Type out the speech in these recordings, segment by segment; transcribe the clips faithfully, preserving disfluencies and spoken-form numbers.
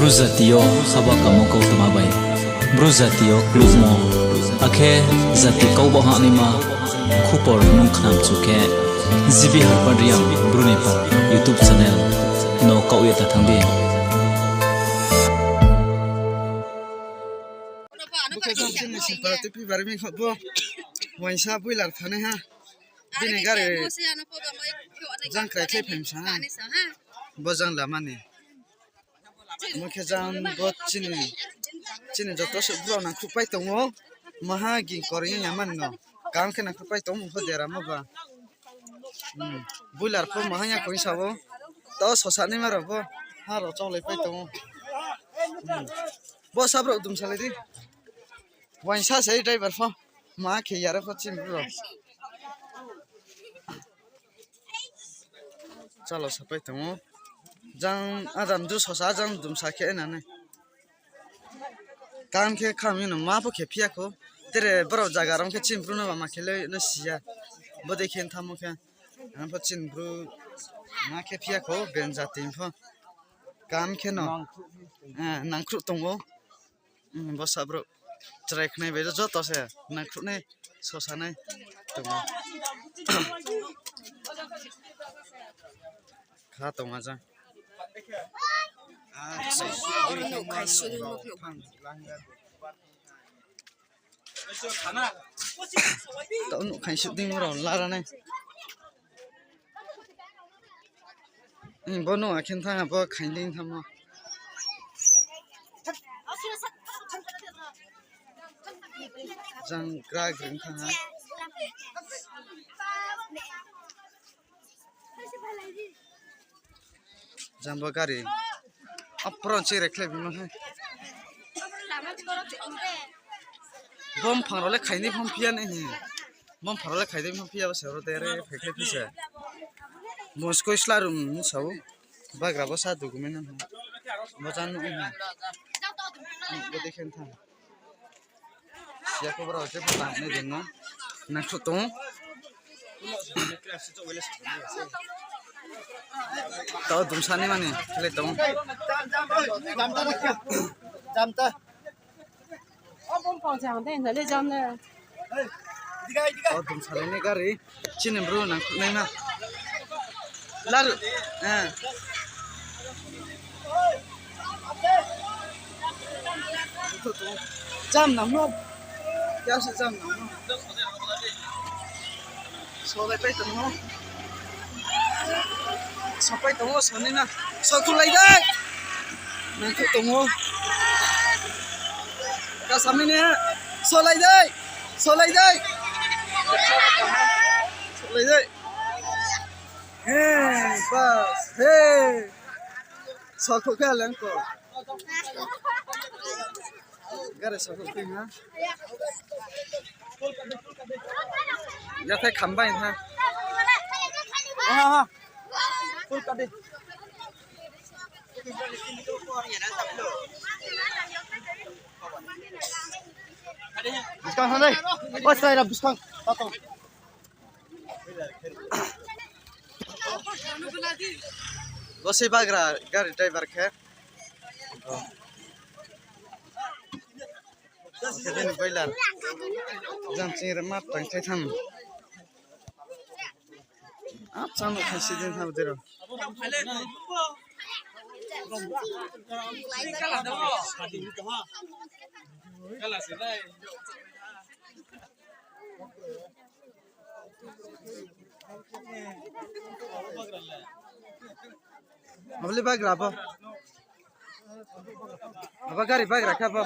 Bru jati yo haba kamo kautma bai, Bru jati yo klukmo, akhe jati kau bo hahnaima khupor nung khnamchu khe, G B Harpad Reang Bru ni pha YouTube channel no kaoh ye ta thang di. Bukhe jang chini sipara tuipi bari mi kho bo. Waisa builar phanai ha. Bini gari jang krai khlai phaimsa ha. Bo jang lama ni. Mo khe jang bo chini, chini joto se bro nangkhruhpai tong ou. Maha ging kori ya man no. Kam khe nangkhruhpai tong ou, pho dera mo ba. Hmm. Builar pho maha ya koi sa bo. To sosa ni ma rao bo. Ha rao chaolai pai tong ou. Hmm. Bo sa bro dum salai di. Waisa se driver pho. Ma khe yare pho chini bro. Chalo sapai tong ou. Jang adam du sosa jang dumsa khe nani. Kam khe khami no ma pho khe phiya kho. Tere borok jaga rong khe chini bru no ba ma khe le no siya. Bodei khe thamo khe. Ang pho chini bru ma khe phiya kho ben jati pho. Kam khe no. Eh, nangkhruh tong ou. Hmm, bo sa bro. Chrai khnai bai joto se nangkhruh nai, sosa nai tong ou. Kha tongma jang. Tao nuh khainsu ding rao lara nai. Hmm, bo nuh akhe thang, bo khainding thangmo. Jang gra gring thang ha. Jang bo gari. Apron chi rekhle bima hai. Bom phang rao le khaini phang phiya ni hi. Bom phang rao le khaini phang phiya ba se ro dere phekhle phisa. Moskoi sla rum ni sao. Bagra bo sa document no. Bo jang nuh hi. Bo dekhe thang. Siya ko bra je pha ne din no. Nangkhruh tong ou. Tao dumsa ni mani khlai tong ou. Jamta. Tao dumsa ni gari. Chini bru nangkhruh nai ma. Lar, eh. Jam nang no. Ya se jam nang no. Solai pai tong ou. Sopai tong ou, soni na. Sokhulai dei. Nangkhruh tong ou. Kasamini. Solai dei. Solai dei. Solai dei. He, bas, he. Sokhruh khe leng ko. Gari sokhruh khe ha. Yathai khambai ha. Ha, ha. Buskang thanng dei. O, sai ra buskang. Tato. Bo se bagra gari driver khe. Khe bini bailar. Jang ching rema tang thai tham. Ap chang no khai si din tham dero. Abole bagra bo. Abo gari bagra kha bo.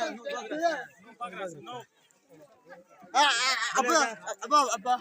Ah, ah, abo, abo, abo.